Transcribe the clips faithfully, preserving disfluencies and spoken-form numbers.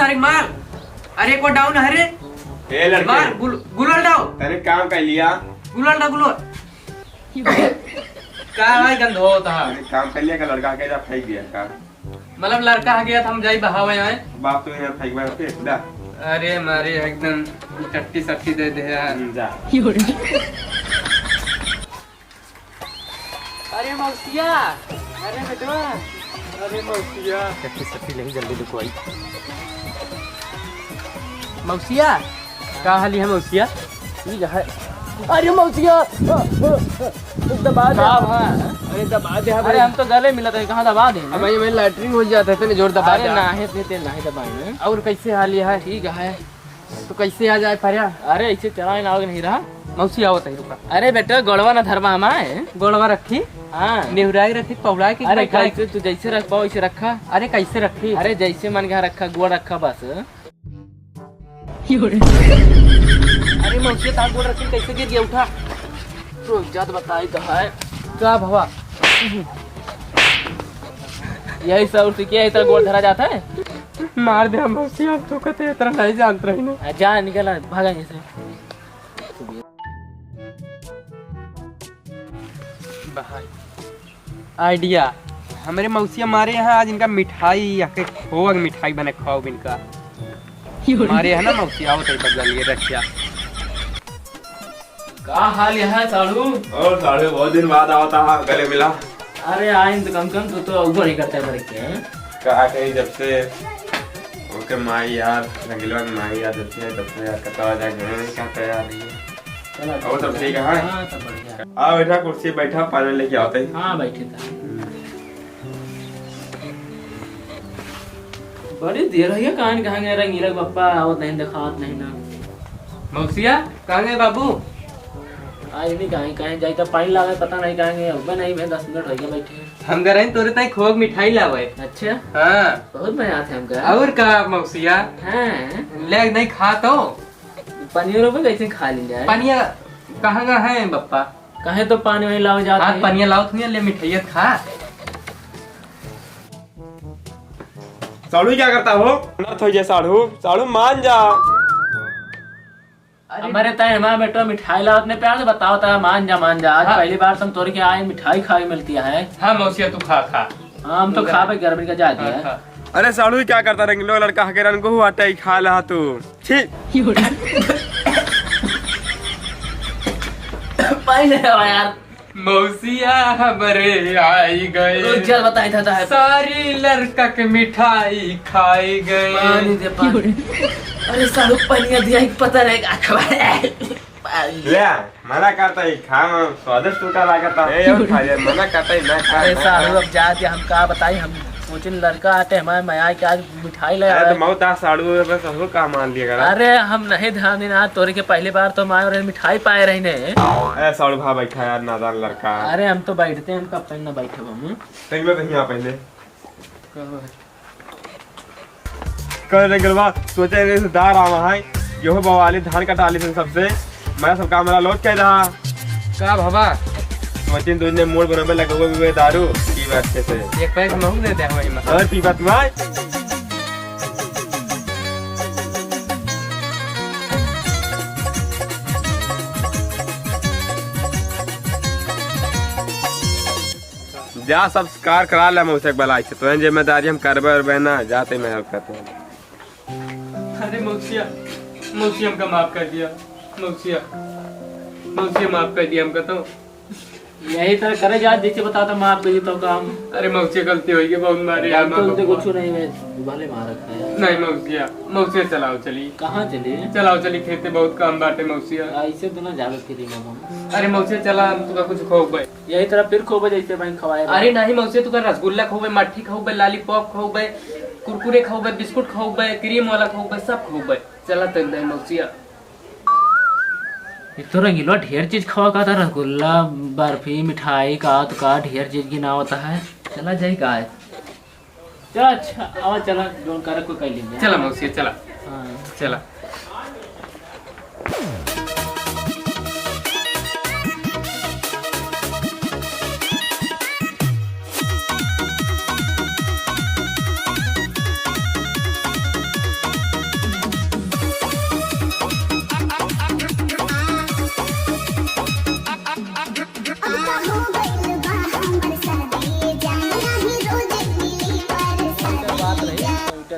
अरे मार, अरे को डाउन है रे। ए लड़के, मार गुल-, गुलाल डाउन। तने काम कर लिया। गुलाल डाउन, गुलाल। का भाई गंध होता है? तने काम कर लिया का? लड़का के जा फेंक दिया का? मतलब लड़का आ गया था, हम जाई बहावे आए। बाप तो यहाँ फेंक बहावे पे दा। अरे मारे एकदम चट्टी सट्टी दे दे यार। हम्म, जा। अरे मौसिया, अरे बेटवा, अरे मौसिया। सखी, सखी, नहीं, जल्दी लुकवाई। मौसिया, का हाल है मौसिया? ठीक है। अरे मौसिया, दबा दे। का भा? अरे दबा दे, अरे भाई। हम तो गले मिलत है, कहाँ दबा दे? अब भाई, मैं लैट्रिन हो जाता है, इतने जोर दबा अरे दे। नाहीं, इतने तेल नाहीं दबाए हैं। और कैसे हाल है? ठीक है। तो कैसे आ जाए पर्या? अरे ऐसे चला ना, आगे नहीं रहा। मौसी आवत है, रुका। अरे बेटा, गोड़वा ना धरवा हमारे। गोड़वा रखी? हाँ। नेहुराई रखी, पौड़ाई की अरे बैठाई? कैसे तू जैसे रख पाओ वैसे रखा। अरे कैसे रखी? अरे जैसे मन के रखा, गोड़ रखा बस। अरे मौसी, तार गोड़ रखी, कैसे गिर गया? उठा। रुक जा तो बताई तो है। का भवा? यही सब सीखे, यही तरह गोड़ धरा जाता है। मार दे हम मौसी, हम तो कहते इतना नहीं जानत रही ना। आ, जा निकल, आ, भागा यहाँ से। बाहर। आइडिया, हमरे मौसिया मारे यहाँ आज इनका मिठाई या के खोआ के मिठाई बने खाओ इनका। मारे है ना मौसी, आओ तो बदला लिए रखिया। का हाल है साढ़ू? और साढ़ू, बहुत दिन बाद आवता है, गले मिला। अरे आइन तो कम से कम तू तो ऊपर ही करते मर के, हैं? का कही, जब से ओके माई यार, रंगीलवा की माई यार, जब से, तब से यार, कतवा जाए, घर में क्या तैयार नहीं है। चला, और सब ठीक है? हाँ, सब बढ़िया। आ बैठा, कुर्सी बैठा, पानी लेके आवते हैं। हाँ, बैठे था। बड़ी देर हो गया, कहाँ न कहाँ गए रंगीला के पप्पा, आवत नहीं, देखात नहीं ना। मौसिया, कहाँ गए बाबू? आज नहीं कहाँ, कहाँ जाई था, पानी लागे, पता नहीं कहाँ गए, अब नहीं, मैं दस मिनट हो गया बैठे। हम घर आए तोरे ताई खोग मिठाई लावे। अच्छा? हाँ। बहुत मजा आते हमका। और का मौसिया? हाँ। ले नहीं खा तो? पनिया रोपे कैसे खा ली जाए? पनिया कहाँ का है बप्पा? कहे तो पानी वहीं लाओ जाते हाँ, हैं। पनिया लाओ, तुम ले मिठाइयत खा। साढ़ू क्या करता हो? नत हो जाए साढ़ू, साढ़ू मान जा। अरे हमारे ताई हमारा बेटा मिठाई लावत ने प्यार से बताओ ता, मान जा, मान जा। आज हाँ। पहली बार तुम तोड़ के आए, मिठाई खाई मिलती है। हाँ मौसिया, तू खा, खा। हाँ, हम तो खा भाई, गर्मी का जा दिया। हाँ, खा। अरे साढ़ू क्या करता रंगीलो लड़का हके रन को हुआ टाई खा ला तू। छी। पानी ले आओ यार। मौसिया हमरे आई गए। रुक जा, बताई था, था। सारी लड़का के मिठाई खाई गए। पानी दे, पानी। अरे साढ़ू, पनिया दिया, एक पता रहेगा, खबा। ले, मना करता ही, खा, स्वादिष्ट टूटा लागता। ए, और खा ले, मना करता ही, ना खा, अरे ना साढ़ू, खा। अब जाके हम का बताई, हम सोचिन लड़का आते हमारे मया के आज मिठाई ले अरे, तो आवे। मौत आ साढ़ू, बस हम का मान लिया करा। अरे, हम नहीं ध्यान देना, आज तोरे के पहली बार तो हमारे मिठाई पाए रही ने। अरे, साढ़ू भा बैठा यार, नादान लड़का। अरे, हम तो बैठते हैं, हम कब तक ना बैठे हम। तक मैं कहीं आ पहले। कहाँ है? कल रे गलवा, सोचे रे से दार आवा है, यो बवाली धान कटा ली सन सबसे, मैं सब काम वाला लोट के रहा। का भवा? मचिन दूध ने मूड बरोबर लगा हुआ भी दारू, पी बात अच्छे से। एक पैक महूं दे दे हमारी माँ। और पी बात मार। जा संस्कार करा ले मौसे के भलाई से, तोहन जिम्मेदारी हम करबे और बहना, जाते मैं help करते हैं। अरे मौसिया, मौसिया हमका माफ कर दिया, मौसिया, मौसिया माफ कर दिया हमका तो। यही तरह करे जा, जैसे बता तो माफ कर दी तो काम। अरे मौसिया गलती होई गई, बहुत मारे यार, गलती माफ उलती कर। कुछ नहीं, मैं भले मार रखा है। नहीं मौसिया, मौसिया चलाओ चली। कहाँ चली? चलाओ चली खेते, बहुत काम बाटे मौसिया। ऐसे तो ना जावे फिरी में हम। अरे मौसिया चला, हम तुका कुछ खोबे। यही तरह फिर खोबे जैसे भाई खवाए अरे रहे। नहीं मौसी, तू का रसगुल्ला खोबे, मट्ठी खोबे, लॉलीपॉप खोबे, कुरकुरे खोबे, बिस्कुट खोबे, क्रीम वाला खोबे, सब खोबे। चला तो नहीं मौसिया। ये तो रंगीला ढेर चीज खवा का था, रसगुल्ला, बर्फी, मिठाई का तो का ढेर चीज गिना होता है। चला जाई का है? चला, अच्छा, आवा, चला, जोन करे कोई कह लीजिए। चला मौसी, चला। हाँ। चला।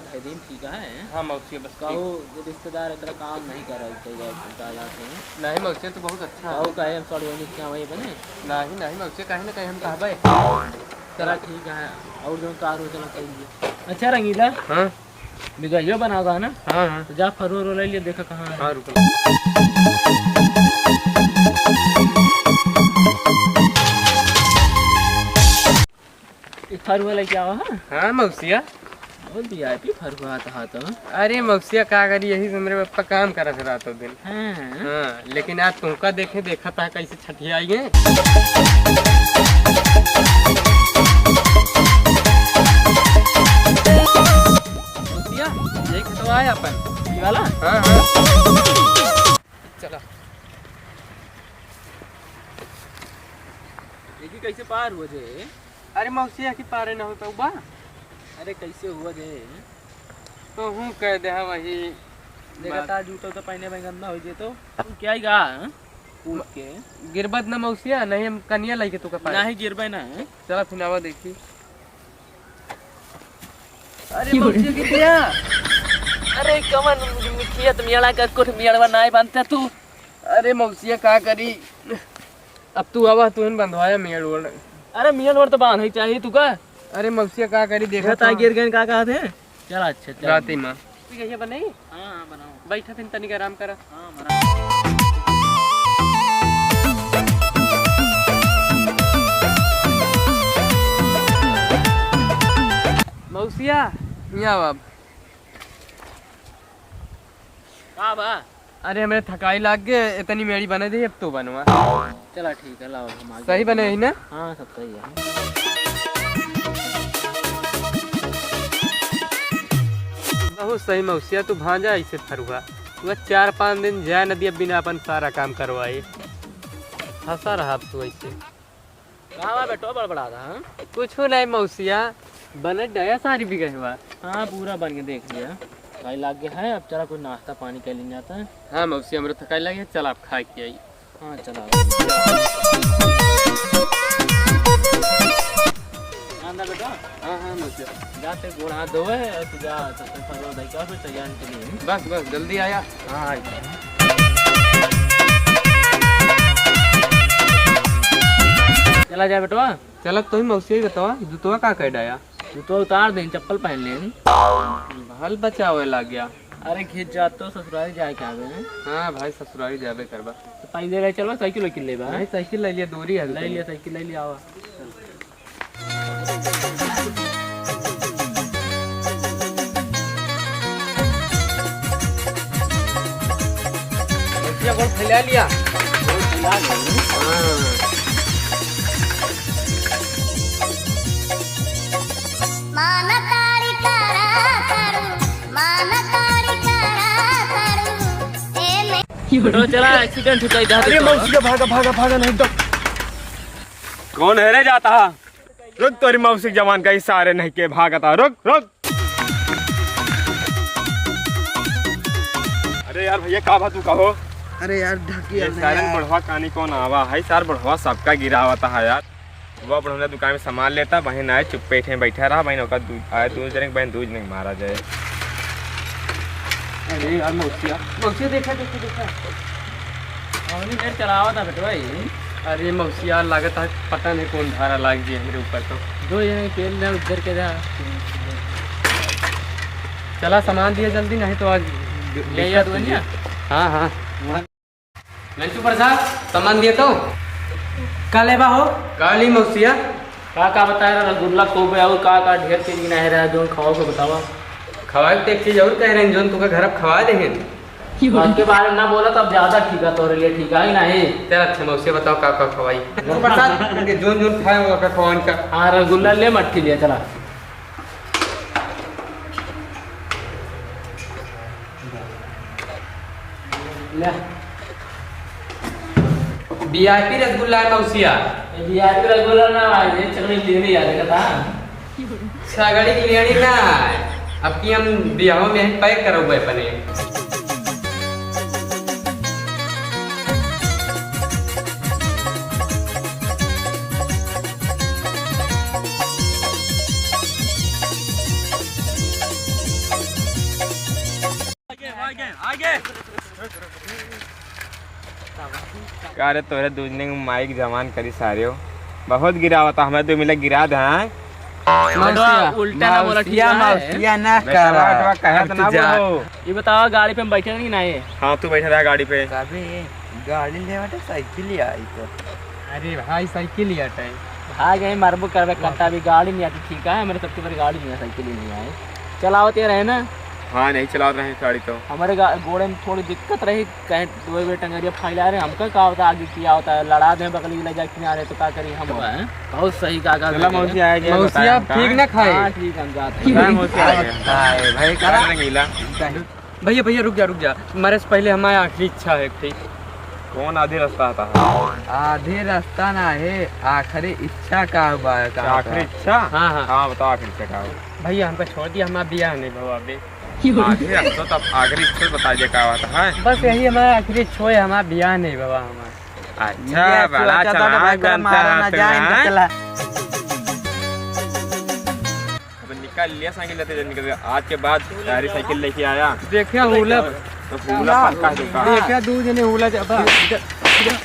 धइ दिन ठीक है। हाँ मौसी, बस ठीक। कहू रिश्तेदार इतना काम नहीं कर रहा चाहिए दादा से। नहीं मौसी, तू बहुत अच्छा है। कहू कहे हम सड़ुआनी क्या वही बने? नहीं, नहीं मौसी, कहे ना कहे हम कहबे। चला ठीक है, और जो तार हो चला करिए। अच्छा रंगीला। हाँ। बिगहियो बनावा है ना? हाँ, हाँ। तो जा फरो रो ले लिए, देखा कहाँ है। हाँ, रुको। एक फरुआ लेके आवा, हाँ? हाँ, मौसिया। बहुत V I P फरुआ आता है तो। अरे मौसिया, का करी, यही से हमरे पप्पा काम करत रहत हो दिन। हाँ। हाँ, लेकिन आज तुमका देखे, देखा था कैसे छठियाई है। मौसिया, यही खेतवा है अपन। ये वाला? हाँ, हाँ। चला। देखी कैसे पार हुआ जे। अरे मौसिया की पारे ना हो पाऊ बा। अरे कैसे हुआ जे? तो हूँ कह दे हाँ वही देखा बात। तार जूता तो पहने में गंदा हो जे तो। तू क्या ही गा, हाँ? कूद के। गिरबत ना मौसिया, नहीं हम कनिया लेके तू का पाए। नहीं गिरबे ना, हाँ? चला फिर आवा देखी। अरे मौसिया की दिया। अरे कमन मिठियत मियाड़ा का कुछ मियाड़वा नाय बनता तू। अरे मौसिया का करी? अब तू आवा, तू हन बंधवाया मेड़ ओड़। अरे मेड़ ओड़ तो बांध ही चाहिए तू का? अरे मौसिया का करी, देखा देखा ता तो। गिर गए का कहत है? चला अच्छा, चल। राती माँ। ठीक है, ये बनाई? हाँ, हाँ, बनाओ। बैठा फिर तनिक आराम करा। हाँ, बनाओ। मौसिया, यहाँ बाब। का बा? अरे, हमरे थकाई लाग गे, इतनी मेड़ी बने दे, अब तू बनवा। चला, ठीक है, लाओ, हम आगे सही बने ही ना? हाँ, सब सही है। बहुत सही मौसिया, तू भांजा ऐसे फरुआ। तू चार पाँच दिन जाए नदी, अब बिना अपन सारा काम करवाए। हंसा रहा अब तू ऐसे। का बा बेटवा बड़बड़ा रहा, हाँ? कुछ नहीं मौसिया, बनत डाया सारी बिगहवा। हाँ, पूरा बन के देख लिया। थकाई लाग गया है, अब चला कुछ नाश्ता पानी कर लीन जाता है। हाँ मौसिया, हमरो थकाई लाग गया, चला अब खाए के आई। हाँ, चला। आंदा बेटा। हाँ, हाँ, मौसिया। जा, ते गोड़ हाथ धोवे, और तू जा, तब तक फरवा दे के आओ, फिर तैयार के लिए। बस, बस, जल्दी आया। हाँ, आइता। चला जाए बेटवा। चला, तो ही मौसी ही बतावा, जूतवा का कर डाया? जूतवा उतार देन, चप्पल पहन लेन। भल बचावे लाग गया। अरे, घिस जात तो ससुरारी जाए के आवे हैं। हाँ भाई, ससुरारी जाबे करबा। तो पैदल ले चलबा, साइकिल वाइकिल लेबा? नहीं, साइकिल ले लिया, दूरी है। ले लिया, साइकिल ले लिया, आवा। भैया, गोड़ फैला लिया। गोड़ फैला लिया। हाँ। मान तारी करा करू, मान तारी करा करू, ए में बेटवा चला, accident हो जाई, अरे मौसी के भागा, भागा, भागा, नहीं तो। कौन है रे जाता? रुक, तोरी मौसी के जवान का इशारे नहीं के भागता, रुक, रुक। अरे यार भैया, का बा तू कहो? अरे यार, ढकिया ये नहीं सारन यार। बुढ़वा कानी कौन आवा है? सार बुढ़वा सबका गिरावता है यार। वो बुढ़वा दुकान में सामान लेता, बहन आए चुप्पे ठे बैठा रहा, बहन ओका दू-, आए दू जने, बहन दू जने मारा जाए। अरे यार मौसिया, मौसिया देखा, देखा, देखा। हमनी घर चलावा था बेटवा ये। अरे मौसिया, लागत है पता नहीं कौन धारा लाग गई हमरे ऊपर तो। दो जने खेल रहे उधर के जा। चला सामान दिया जल्दी, नहीं तो आज ले दिक्कत आ दो हुई। हाँ, हाँ। लंचू प्रसाद, सामान दिया तो? का लेबा हो? का ली मौसिया? का, का बताए रहा, रसगुल्ला, कोबे और का, का ढेर चीज गिनाए रहा, जोन खवाओ के बतावा। खवाए के एक चीज और कह रहे हैं, जोन तुका घर अब खवा देहें। बात के बारे में ना बोला, तब ज्यादा ठीक है, तोरे लिए ठीक है ही नहीं। चल अच्छा मौसिया, बताओ का, का खवाई? लंचू प्रसाद, इनके जोन, जोन खाए होगा, का खवान का? हाँ, रसगुल्ला ले, मट्ठी ले, चला। ले। V I P रसगुल्ला है मौसिया। ये V I P रसगुल्ला ना है, ये चकलेट लेने याद है, कथा। सगड़ी की लेनी ना है। अब की हम बियाहों में पैक करौबे अपने। का रे, तोरे दूजने के माइक जवान करी सारे हो। बहुत गिरावता, हमें दो मिला गिरा दे, हाँ? मौसिया, उल्टा ना बोला, ठीक मौसिया, है? मौसिया ना बेटा, करा। बेटा, कहे तो ना बोलो। ये बताओ, गाड़ी पे हम बैठे नहीं ना ये? हाँ, तू बैठे रहा गाड़ी पे। कभी गाड़ी ले बेटा, साइकिल ही आई तो। अरे भाई, साइकिल ही हटे। भाग गए, मरबो करबे, कट्टा भी गाड़ी नहीं आती, ठीक है? मेरे सबके मेरे गाड़ी नहीं है, साइकिल ही नहीं आई। चलावते रहे ना। हाँ, नहीं चलावत रहे गाड़ी तो। हमारे गा-, गोड़े में थोड़ी दिक्कत रही, कहीं दो बेर टंगरिया फैला रहे, हमका का होता, आगे किया होता है, लड़ा दे बगली ले जाए किनारे, तो का करी हम? तो है, बहुत सही का, का चला करी। मौसी आ गया, मौसी बताया आप हमका। ठीक ना खाए? हाँ, ठीक, हम जाते हैं। बताया मौसी आ गया। खाए भाई, का करा? रंगीला। भैया, भैया, रुक जा, रुक जा, मरे से पहले हमारी आखिरी इच्छा है एक ठे। कौन आधी रास्ता आता है? आधी रास्ता ना है, आखिरी इच्छा का हुआ है, का अच्छा, होता आखिरी है? इच्छा? हाँ, हाँ। हाँ, बताओ आखिरी इच्छा का हुआ? भैया, हमका छोड़ दिया, हमारा बियाह नहीं भवा अभी। आखिरी इच्छा तो, अब आखिरी इच्छा बता दे, का बात है? बस यही हमारा आखिरी इच्छा है, हमारा बियाह नहीं भवा हमारा। अच्छा, ये बड़ा सोचा था तो चलाक भाई, कोई बनता मारा है ना तू, जाए, हैं? चला। अब निकाल लिया साइकिल, लेते जब निकल गया। आज के बाद सारी साइकिल लेके आया। देखिया, हुला। तो हुला पक्का है तुमका। देखिया, दू जने हुला जा-, बा-, इधर, इधर।